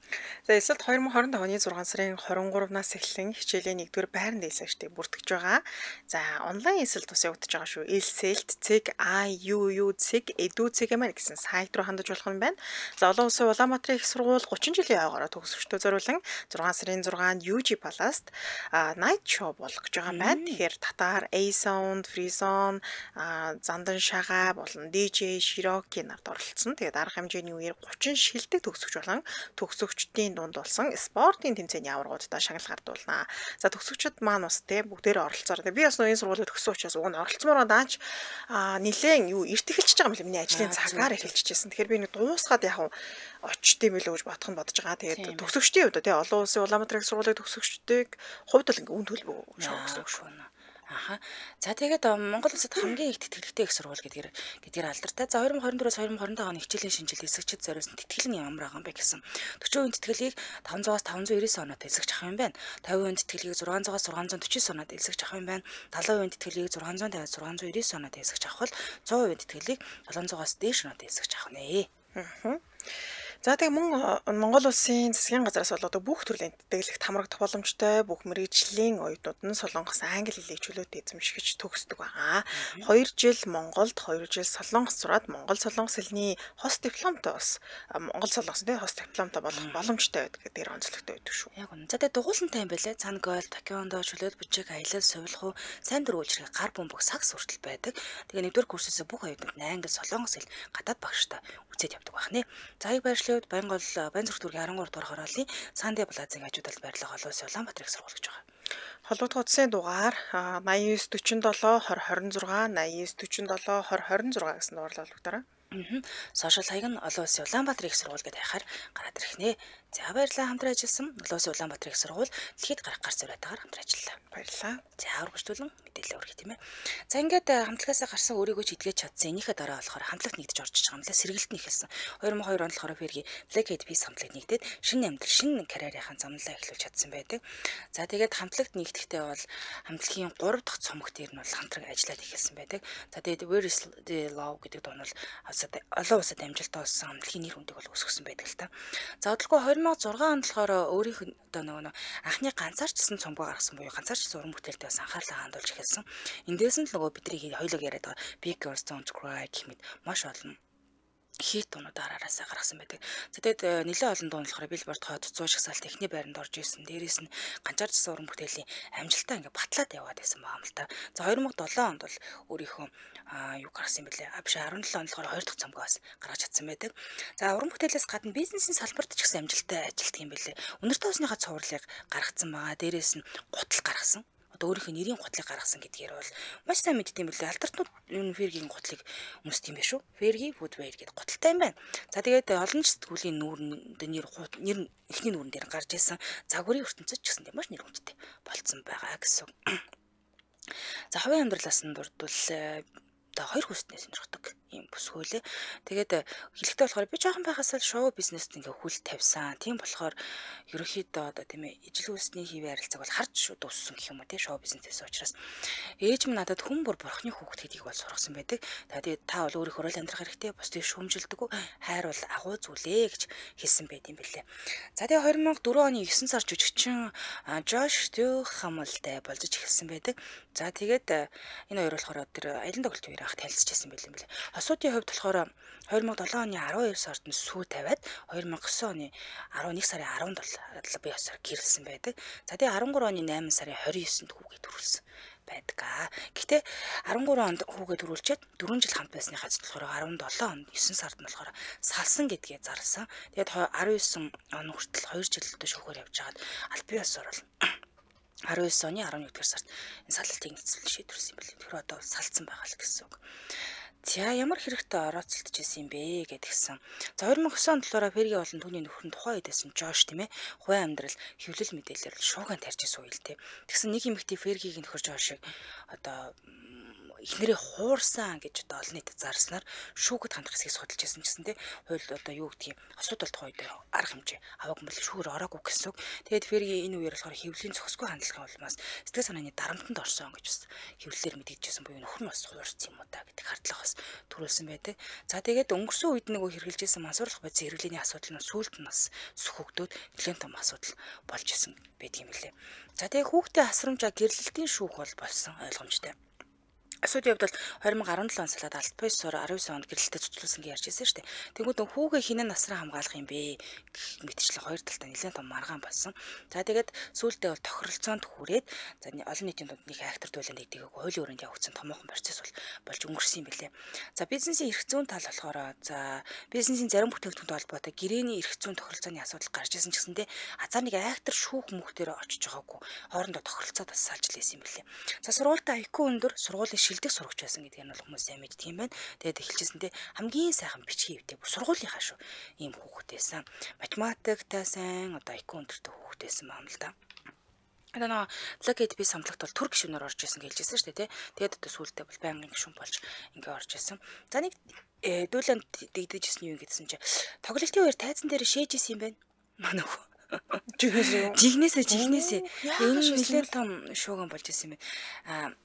За эсэлт 2025 оны 6 сарын 23-наас эхлэн хичээлийн 1-р байранд элсэгчдийг бүртгэж байгаа. За онлайн эсэлт бас явагдаж байгаа шүү. Элсэлт цэг IUU цэг edu цэг мн гэсэн сайт руу хандаж болох юм байна. За олон улсын Улаанбаатарын их сургууль 30 жилийн ойгоороо төгсөгчдөө зориулан 6 сарын 6-нд UG Palace-т night show болох гэж байгаа юм байна. Тэгэхээр татар, A-Sound, Free Zone, Зандан Шага болон DJ Shiroki нарт оролцсон. Тэгээд арга хэмжээний үеэр 30 шилдэг төгсөгч болон төгсөгчдийн дунд болсон спортын тэмцээний аваргуудаа шагнал гардуулнаа. За төгсөгчд маань бас те бүгдээрээ оролцоорой. Би бас нөө энэ сургуулийг төгссөн учраас уг нь оролцмоор даач нилээн юу эрт эхэлчихэж байгаа юм лээ. Миний ажлын цагаар эхэлчихсэн. Тэгэхээр би нэг дуусгаад яг очт юм билүү гэж бодох нь бодож байгаа. Тэгээд төгсөгчдийн хувьд те олон улсын Улаанбаатарын их сургуулийн төгсөгчдийг хувьд бол ингээ үн төлбөө шоу гэсэн үг шүү. Аха. За тэгээд Монгол улсад хамгийн их тэтгэлэгтэй их сургууль гэдгээр алдартай. За 2024-өөс 2025 оны хичээлийн шинэ жил эсэгчид зориулсан тэтгэлийн ямар байгаа юм бэ гэсэн. 40% тэтгэлгийг 500-аас 599 оноотой эсэгч авах юм байна. 50% тэтгэлгийг 600-аас 649 оноод эсэгч авах юм байна. 70% тэтгэлгийг 650-аас 699 оноотой эсэгч авах бол 100% тэтгэлгийг 700-аас дээш оноотой эсэгч авах нэ. За тэгээ мөн Монгол улсын засгийн газраас болоодог бүх төрлийн тэтгэлэгт хамрагдах боломжтой бүх мэргэжлийн оюутнууд нь солонгос англи хэлийг чөлөөтэй эзэмшиж төгсдөг байгаа. 2 жил Монголд, 2 жил солонгос сураад монгол солонгос хэлний хос дипломтой бас монгол солонгос тий хос дипломтой болох боломжтой байдаг гэдгээр онцлогтой байдаг шүү. Яг үнэ. За тэгээ дугуулантай юм байлээ. Цан гойл, такеондо, чөлөөт бүжиг, аялал, сувилах, сайн дурын үйлчилгээ, гар бөмбөг, сагс хүртэл байдаг. Тэгээ нэгдүгээр курсээс бүх оюутнууд англи, солонгос хэл гадаад багштай үзээд явдаг байх нэ. За аяг байршлын хувьд Баянгол Баянзүрх дүүргийн 13 дугаар хорооллын Санди Плазын хажуу талд байрлах олон улсын Улаанбаатар их сургууль гэж байгаа. Холбогдох утасны дугаар 89 47 20 26 89 47 20 26 гэсэн дугаарлал холбогдорой. Сошиал хаяг нь олон улсын Улаанбаатар их сургууль гэдээ хайхаар гараад ирэх нэ. За баярлалаа, хамтран ажилласан олон улсын Улаанбаатар их сургууль дэлхийд гарах гар зураатаагаар хамтран ажиллалаа. Баярлалаа. За үргэлжлүүлэн мэдээлэл хүргэе тийм ээ. За ингээд хамтлагаасаа гарсан өөрийгөө ч эдгэж чадсан. Энийхээ дараа болохоор хамтлагт нэгдэж орж иж байгаа юм лээ. Сэргэлт нь эхэлсэн. 2002 онд болохоор Fergie Black Eyed Peas хамтлагт нэгдээд шинэ амьдрал, шинэ карьерийнхаа замналаа эхлүүлж чадсан байдаг. За тэгээд хамтлагт нэгдэхдээ бол хамтлагийн 3 дахь цомог дээр нь бол хамтран ажиллаад эхэлсэн байдаг. За тэгээд Where is the Love гэдэг дуу нь бол олон улсад амжилттай болсон хамтлагийн нэр хүндийг бол өсгөсөн байдаг л та. За удалгүй 2006 онд болохоор өөрийнх нь одоо нөгөө анхны ганцаарчсан цомгоо гаргасан буюу ганцаарчсан уран бүтээлтэй бас анхаарлаа хандуулж эхэлсэн. Эндээс нь л нөгөө бидний хоёулаа яриад байгаа Big Girls Don't Cry гэх мэт маш олон хит дуунууд араасаа гаргасан байдаг. За тэгэд нэлээд олон дуун болохоор Billboard Hot 100 жагсаалт эхний байранд орж исэн. Дээрээс нь ганцаарчсан уран бүтээлийн амжилтаа ингээ батлаад яваад байсан байгаа юм л та. За 2007 онд бол өөрийнхөө юу гаргасан юм бэлээ. Биш 17 онд болохоор 2 дахь цомгоо бас гаргаж чадсан байдаг. За уран бүтээлээс гадна бизнесийн салбарт ч гэсэн амжилттай ажилладаг юм бэлээ. Үнэртэй усныхаа цувралыг гаргацсан байгаа. Дээрээс нь гутал гаргасан. Одоо өөрийнх нь нэрийн гутлыг гаргасан гэдгээр бол маш сайн мэддэг юм билээ. Алтартнууд энэ Fergie-ийн гутлыг өмсдөг юм байна шүү. Fergie Footwear гэдэг гуталтай юм байна. За тэгээд олон ч сэтгүүлийн нүүрэн нэр нэр эхний нүүрэн дээр гарч ирсэн. Загварын ертөнцид ч гэсэн маш нэр хүндтэй болцсон байгаа гэсэн. За хувийн амьдралаас нь дурдвал одоо хоёр хүүснээс сонирхдаг юм бүсгүйлээ. Тэгээд хэлэхдээ болохоор би жоохон байхаас л шоу бизнест ингээ хүл тавьсан. Тийм болохоор ерөнхийдөө одоо тийм ээ ижил хүүсний хэвээ харилцааг бол харж шууд өссөн гэх юм уу тийм шоу бизнесээс учраас ээж минь надад хүн бүр бурхны хүүхэд гэдгийг бол сургасан байдаг. Тэгээд та бол өөрийнхөө л амьдрах хэрэгтэй, бусдыг шүүмжилдэг, хайр бол агуу зүйлээ гэж хэлсэн байт юм билээ. За тэгээд 2004 оны 9 сар жүжигчин Жош Дюхамлтай болзож эхэлсэн байдаг. За тэгээд энэ хоёр болохоор тэр аялан тоглолт үеэр анх танилцж байсан байл юм билээ. Хосуудын хувьд болохоор 2007 оны 12 сард нь сүү тавиад 2009 оны 11 сарын 17 бие осоор гэрэлсэн байдаг. За тэгээ 13 оны 8 сарын 29-нд хүүгээ төрүүлсэн байдаг. Гэхдээ 13 онд хүүгээ төрүүлчихэд 4 жил хамт байсныхаа зөв болохоор 17 онд 9 сард нь болохоор салсан гэдгээ зарласан. Тэгээд 19 он хүртэл 2 жил одоо шүүхээр явж байгаад аль бие осоор бол 19 оны 11-р сард энэ салалтыг нийцүүлэн шийдвэрлсэн юм билээ. Тэгэхээр одоо салцсан байгаа л гэсэн үг. За ямар хэрэгтэй орооцолдож исэн юм бэ гэдгсэн. За 2009 онд болохоор Fergie болон түүний нөхөр нь тухайн үед байсан Жош тийм ээ хувийн амьдрал хэвлэл мэдээлэлээр шууган тарьж исэн үе л дээ. Тэгсэн нэг эмэгтэй Fergie-гийн нөхөр Жошийг одоо эхнэрээ хуурсан гэж одоо олон нийтэд зарснаар шүүхэд хандах хэсгийг судалж байсан ч гэсэн те хууль одоо юу гэдгийг осууд болтох үед арга хэмжээ аваагүй бол шүүгэр ороогүй гэсэн үг. Тэгээд Ферги энэ үеэр болохоор хэвлэлийн зохисгүй хандлагын улмаас сэтгэл санааны дарамтанд орсон гэж бас хэвлэлээр мэдэгдэжсэн буюу нөхөр нь бас хуурсан юм уу та гэдэг хардлага бас төрүүлсэн байдаг. За тэгээд өнгөрсөн үед нөгөө хэрэглэжсэн мансууруулах бодисын хэрэглээний асуудал нь сүүлд нь бас сөхөгдөөд нэлээд том асуудал болж исэн байдаг юм лээ. За тэгээд хүүхдээ асрамжаа гэрлэлтийн шүүх бол болсон ойлгомжтой. Асуудын хувьд бол 2017 он салаад алт бус сур 19 онд гэрэлтэд цуцлуулсан гэж ярьж байсан шүү дээ. Тэнгүүд хүүгээ хинэн насраа хамгаалах юм бэ гэх мэтчлэн хоёр талдаа нэлээд том маргаан болсон. За тэгээд сүүлдээ бол тохиролцоонд хүрээд за олон нийтийн дунд нэг актер дуулан нэгдэгээг хуулийн өрөөнд явагдсан томоохон процесс бол болж өнгөрсөн юм билээ. За бизнесийн эрх зүйн тал болохоор за бизнесийн зарим бүтээгдэхүүнтэй холбоотой гэрээний эрх зүйн тохиролцооны асуудал гарч исэн ч гэсэндээ азар нэг актер шүүх мөхтөрөө очиж байгаагүй хоорондоо тохиролцоод бас салж лээсэн юм билээ. За сургуультай IQ өндөр сургуулийн шилдэг сурагч байсан гэдгийг нь бол хүмүүс сайн мэддэг юм байна. Тэгээд эхэлжсэн те хамгийн сайхан бичгийн хэвтэй бүр сургуулийнхаа шүү ийм хүүхэд байсан. Математиктай сайн одоо IQ өндөртэй хүүхэд байсан юм л да. Одоо нөгөө Black Eyed Peas самтлагт бол түрк гишүүнээр орж исэн гэж хэлжсэн шүү дээ тий. Тэгээд одоо сүүлдээ бол байнгын гишүүн болж ингээ орж исэн. За нэг дүүлэн дэгдэжсэн юу гэдсэн чи тоглолтын үеэр тайзан дээр шээж исэн юм байна. Манай хүү. Жигнэсээ. Энэ нэлээд том шууган болж исэн юм байна.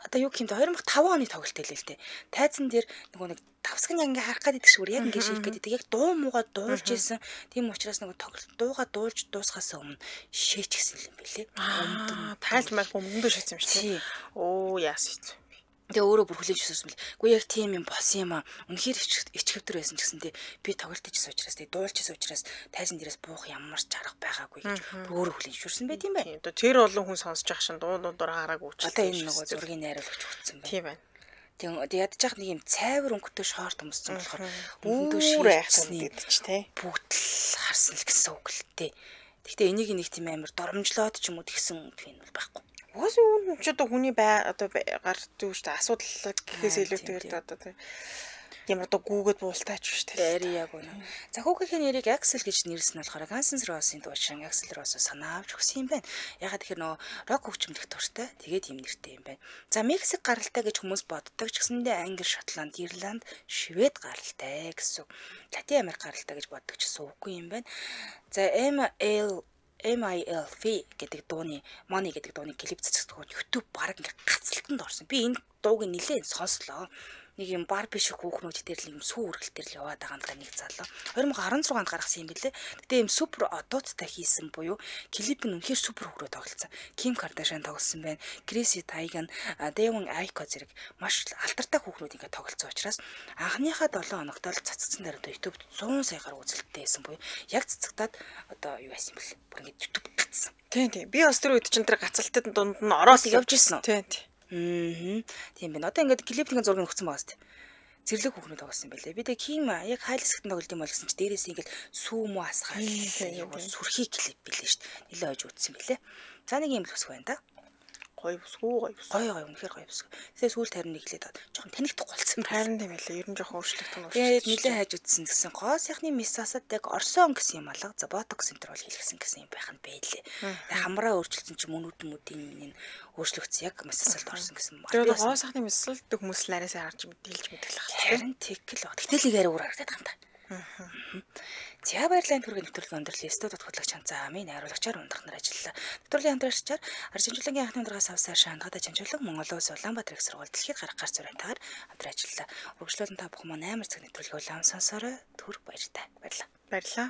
Одоо юу гэх юм бэ 2005 оны тоглолт хэлээ л дээ. Тайзан дээр нөгөө нэг давсаг нь ингээ харах гээд идэх шиг яг ингээ шийх гээд идэг. Яг дуу муугаа дуулж исэн. Тийм учраас нөгөө тоглолт дуугаа дуулж дуусхаас өмнө шээчихсэн юм бэлээ. Тайлж мал өмнөдөө шээсэн юм шүү дээ. Оо яасан юм. Тэгээ өөрөө бүр хүлээж өсөрсөн бэл. Үгүй яг тийм юм болсон юм аа. Үнэхээр ичгэвтер байсан ч гэсэн тэ би тоглолт хийсэн учраас тэ дуулж исэн учраас тайзан дээрээс буух ямар ч арга байгаагүй гэж бүр өөрөө хүлээж өсөрсөн байт юм байна. Одоо тэр олон хүн сонсож ах шин дуун дундуур хараагүй ч. Одоо энэ нөгөө зургийн найруулагч өгсөн байна. Тийм байна. Тэгээ ядаж ах нэг юм цайвар өнгөтэй шорт өмссөн болохоор өмдөө шийдсэн гэдэг чи тэ. Бүгд л харсан л гэсэн үг л тэ. Гэхдээ энийг нэг тийм амар доромжлоод ч юм уу тэгсэн юм бол байхгүй. Угаасаа юу ч одоо хүний бай одоо гар зүү шүү дээ асуудал гэхээс илүүтэйгээр одоо тийм ямар одоо гүүгээд буултаач биш тийм. Дээр яг үнэ. За хүүхийнхээ нэрийг Axl гэж нэрлсэн нь болохоор Guns N' Roses-ын дуучин Axl Rose санаа авч өгсөн юм байна. Ягаад тэгэхээр нөгөө рок хөгжмөлөх дуртай тэгээд ийм нэртэй юм байна. За Мексик гаралтай гэж хүмүүс боддог ч гэсэндээ Англи, Шотланд, Ирланд, Швед гаралтай гэсэн. Латин Америк гаралтай гэж боддог ч гэсэн үгүй юм байна. За MILF гэдэг дууны Money гэдэг дууны клип цэцэгдэх YouTube баг ингээ гацалтанд орсон. Би энэ дууг нэлээд сонслоо. Нэг юм бар биш хүүхнүүд дээр л юм сүү үргэлт дээр л яваад байгаа юм да нэг залуу. 2016 онд гаргасан юм билээ. Гэтэ юм супер одуудтай хийсэн буюу клип нь үнэхээр супер хөрөө тоглолцсон. Ким Кардашиан тоглосон байна. Криси Тайган, Дэвон Айко зэрэг маш алдартай хүүхнүүд ингээ тоглолцсон учраас анхныхаа 7 хоногт л цацгдсан дээр одоо YouTube 100 сая гаруй үзэлттэй байсан буюу яг цацгадаад одоо юу яасан юм бэл. Бүр ингээ YouTube гацсан. Тийм тийм. Би бас тэр үед чинь тэр гацалтын дунд нь ороод явж исэн үү? Тийм тийм. Тийм байна. Одоо ингээд клипийн зургийг өгсөн байгаа сте. Зэрлэг хүүхнүүд тоглосон юм байлээ. Би тэгээ Ким яг хайл хэсэгт тоглолт юм бол гэсэн чи дээрээс ингээд сүү мүү асгаал яг сүрхий клип билээ шүү дээ. Нилээ ойж үзсэн билээ. За нэг юм л өсөх байна да. Гоё бүсгүй гоё бүсгүй. Гоё гоё үнэхээр гоё бүсгүй. Тэгээ сүүлд харин нэглээд жоохон танихдахгүй болсон байна. Харин тийм байлээ. Ер нь жоохон өөрчлөгдөн өөрчлөгдсөн. Тэгээд нилээ хайж үзсэн гэсэн гоо сайхны мисасад яг орсон гэсэн юм алга. За ботокс энэ төр бол хийлгэсэн гэсэн юм байх нь байлээ. Тэгээ хамраа өөрчлөлтсөн чи мөнүүд мүдийн минь өөрчлөгдсөн яг мисасалд орсон гэсэн юм. Тэгээд гоо сайхны мисасалд хүмүүс л арай сайн харж мэдээлж мэдгэлэх. Харин тэгэл баг. Гэтэл нэг арай өөр харагдаад байгаа юм та. За баярлалаа энэ төргийн нэвтрүүлгийн өндөрлөлийн студ хөтлөгч Ханцаа амын найруулагчаар ундрах нар ажиллалаа. Нэвтрүүлгийн хамтрагчаар Аржинжуулангийн анхны ундрагаас авсаар шандгада чамжуулан Монгол улс Улаанбаатар их сургууль дэлхийд гарах гар зүрхэнтэйгээр хамтран ажиллалаа. Үргэлжлүүлэн та бүхэн маань амар цаг нэвтрүүлгийг улаан сонсоорой. Түр баяртай. Баярлалаа. Баярлалаа.